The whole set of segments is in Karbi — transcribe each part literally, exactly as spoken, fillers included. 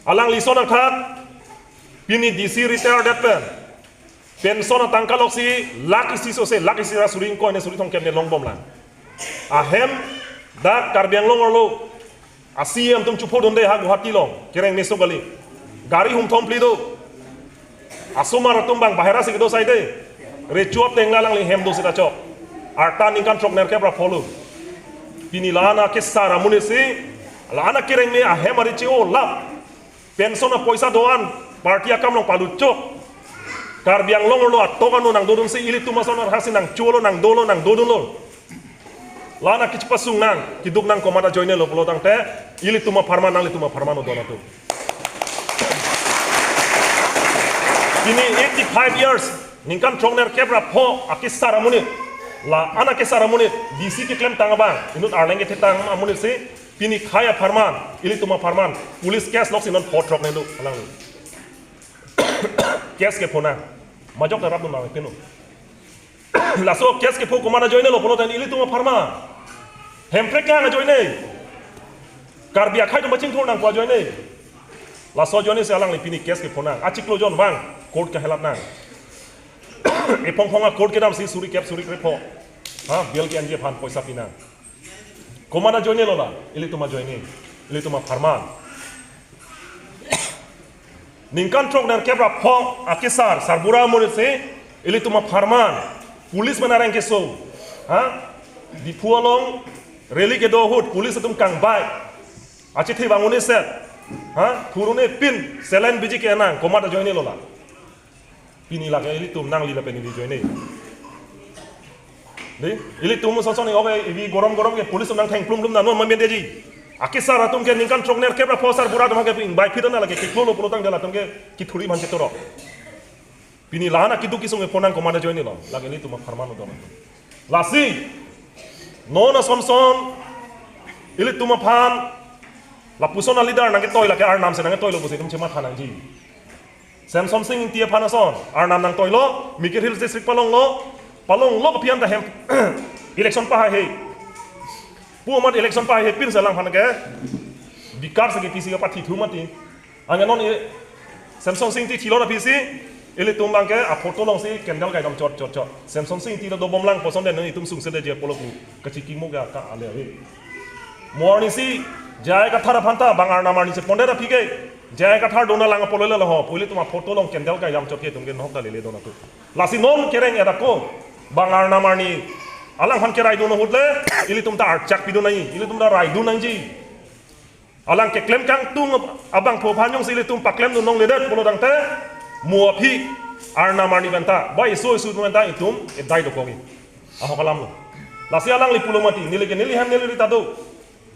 Alangli ason athak, pini D C retire det pen pension atangka loksi lakh isi sose, lakh isi ra suri ingkoi ne suri thomkep ne longbomlang. Ahem dak Karbi Anglong arlo a-C M atum chupho dunde ha Guwahati along, kereng meso kali. Gari hum thom phli do. Asomar atum bang bahera si kedo saide. Recho ateng la alangli hem do seta chok. Arta ningkan throk nerkep ra pholo. Pini la-an akesar amonit si, la-an akereng me ahem ari chi-o lap. Pension apoisa do-an party akam along palut chok. Karbi Anglong arlo atok anu nangdodun si ilitum ason arhasi nangcholo, nangdolo, nangdodunlo. La-an akechepasung nang, keduk nang komat ajoine lo pulo tangte, ilitum apharman, nanglitum apharman o don atum. Pini eighty-five years, ningkan throk nerkep ra pho akesar amonit. La-an akesar amonit, D C keklem tang abang, inut arleng kethe tang amonit si, pini khei apharman, ilitum apharman, police case loksi non pho throk ne do, alangli. Case kepho nang, majok ta rapdun nang pinu. Laso case kepho komat ajoine lo pulo tangte ilitum apharman. Hemprek kang ajoine. Karbi akhei atum pachingthur nangpo ajoine. Laso ajoine si alangli pini case kepho nang. Achiklo jon vang court kahelat nang. Ephong phong a-court kedam si suri kep suri krepho. Ha, bail ke-enji aphan poisa pi nang. Komat ajoine lo la, ilitum ajoine, ilitum apharman. Ningkan throk nerkep ra pho akesar, sarbura amonit si, ilitum apharman. Police men areng keso. Ha? Diphu along rally kedo ahut, police atum kangbai. Achithi bang un-e set. Ha? Thur un-e pin, saline biji ke-en nang, komat ajoine lo la. Pini lake ilitum nangli lapen ili ajoine. Dei, ilitum son son ni oke, ivi gorom gorom ke police nang theng plum plum nanu mamen deji. Akesar atum ke ningkan throk nerkep ra pho sarbura atum ke ping bai phit na lake kiklo lo pulo tangte latum ke kithuri man chetoro. Pini la-an akeduk kesung kepho nang komat ajoine lo. Lake ilitum apharman o don. Lasi, non ason son, ilitum aphan, lapuson a-leader nangketoi lake arnam si nangketoi lo pusi itum chematha nangji. Semson Sing Ingti aphan ason, arnam nangtoilo, Mikir Hills District palonglo, palonglo kaphian ta hem, election pahaihe. Pu amat election pahaihe pin si alangphan ke, bikar si kepisi kapathi thu mati. Anke non i, Semson Sing Ingti thilo aphi si, ilitum abang ke, a-photo along si candle kaidam chot chot chot. Semson Sing Ingti ta dobomlang puson den nang itum sungse detji apolo pu, kachiki mo ka ka ale ave. Mo arni si, J I Kathar aphan ta, bang arnam arni si pondet aphi ke, J I Kathar dona lang apolo le lo ho, pu ilitum a-photo along candle kaidam chot ke itum ke nok ta lele don atum. Lasi non kereng edak ko, bang arnam arni, alangphan keraidun ahut le, ilitum ta archak pidun nangji, ilitum ta raidun nangji. Alang keklem kangtung abangphu aphan jongsi ilitum paklemdun longledet pulo tangte, mo aphi arnam arni pen ta, ba iso iso pen ta itum edai dokokji. Ahok alam lo. Lasi alangli pulo mati, neli ke neli hem neli ri ta do.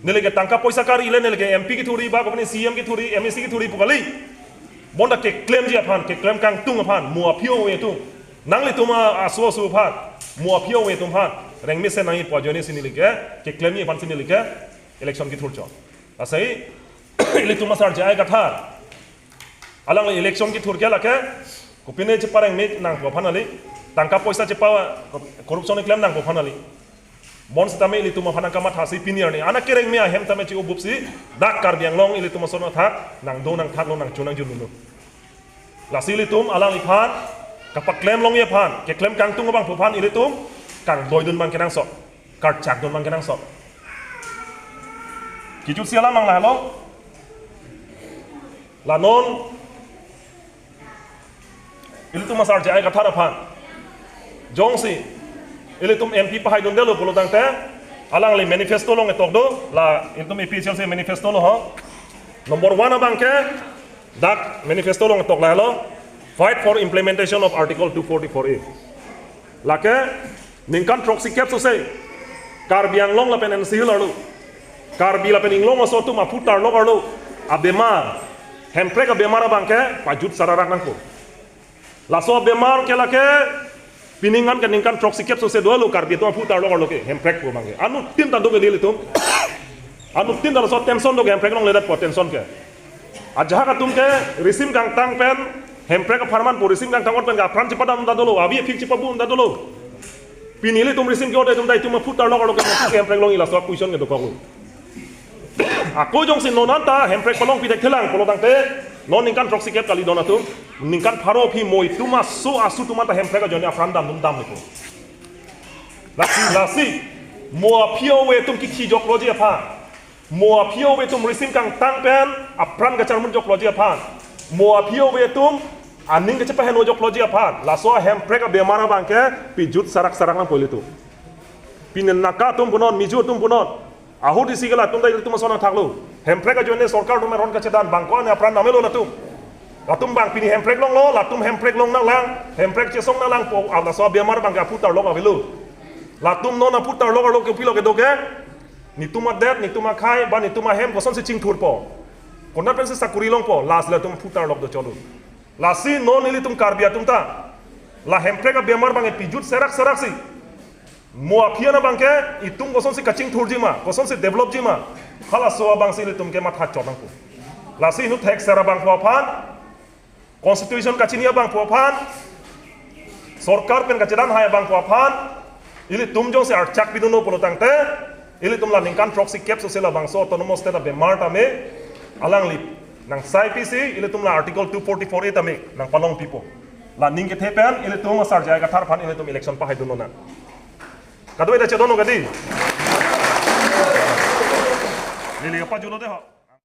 Neli ke tangka poisa kari le neli ke M P kethuri ba kopine C M kethuri, M A C kethuri pu kali. Bonta keklemji aphan, keklem kangtung aphan, mo aphi ove atum. Nanglitum a-, aso aso aphan, mo aphi ove atum aphan. Reng mesen nangji pu ajoine si neli ke, keklemji aphan si neli ke, election kethur chot. Asai, ilitum asar J I Kathar. Alangli election kethur ke lake, kopine chepareng me nangpo aphan kali, tangka poisa chepa, corruption keklem nangpo aphan kali. Bonsitame ilitum aphan nangkamathasi pini arni. Anak kereng me ahem tame chi-o bup si, dak Karbi Anglong ilitum ason athak, nangdo nangthaklo nangcho nangjunlo. Lasi ilitum alangliphan, kapaklem longji aphan, keklem kangtung abangphu aphan ilitum, kangdoidun abang kenangsot, karchakdun abang kenangsot. Kejutsi alam nang lahelo. La non, ilitum asar J I Kathar aphan. Jongsi, ilitum M P pahaidundelo pulo tangte, alangli manifesto along ketok do, la ilitum A P H L C manifesto lo ho. Number one abang ke, dak manifesto along ketok lahelo, fight for implementation of Article two forty-four A. Lake, ningkan throksi kep sose, Karbi Anglong lapen N C Hills arlo, Karbi lapen Inglong aso atum aphu tarlok arlo, abemar, hemprek abemar abang ke, pajut sararak nangpo. Laso abemar ke lake, pining an ke ningkan throksi kep sose dolo Karbi atum aphu tarlok arlo ke, hemprek pu abang ke. Anuttin ta do ke dili atum. Anuttin ta laso tension do ke hemprek along ledat po tension ke. Ajahak atum ke risim kangtang pen, hemprek apharman po risim kangtang ot pen ke apran chepadam ta dolo, avi aphik chepabun ta dolo. Pini ilitum risim ke-ot atum ta itum aphu tarlok arlo ke hemprek along ila so question ke dokok lo. Ako jongsi non anta hemprek palongpi thekthelang pulo tangte, non ningkan throksi kep kali don atum, ningkan pharo aphi mo itum aso asu atum anta hemprek ajoine apran dam dum dam niko. Lasi, lasi, mo aphi ove atum kikhi jokloji aphan, mo aphi ove atum risim kangtang pen apran kacharmun jokloji aphan, mo aphi ove atum aning kachepaheno jokloji aphan, laso ahemprek abemar abangke pijut sarak sarak nangpo ilitum. Pini naka atum punon, miju atum punon. Ahut isi ke latum ta ilitum ason athaklo. Hemprek ajoine sorkar atum aron kachedan abang ko-an apran namelo latum. Latum abang pini hemprek longlo, latum hemprek long nanglang, hemprek chesong nanglang po, laso abemar abangke aphu tarlok avelo. Latum non aphu tarlok arlo kopilo kedo ke? Netum adet, netum akhei, ba netum ahem kosonsi chingthurpo? Konat pensi sakuri longpo, lasi latum aphu tarlok do cholo. Lasi non ilitum Karbi atum ta, la hemprek abemar abangke pijut serak serak si, mo aphi an abangke itum kosonsi kachingthurji ma, kosonsi developji ma, halaso abangsi ilitum ke matha chot nangpo. Lasi inut thekser abangphu aphan, constitution kachini abangphu aphan, sorkar pen kachedan hai abangphu aphan, ilitum jongsi archak pidunlo pulo tangte, ilitum la ningkan throksi kep sose labangso autonomous state abemar tame alangli nangsaipisi, ilitum la article two forty-four A tame nangpalongpipo. La ning kethe pen ilitum asar J I Kathar aphan ilitum election pahaidun lonang. Kadokave ta chedon lo kadi. Lili apa julo de ho.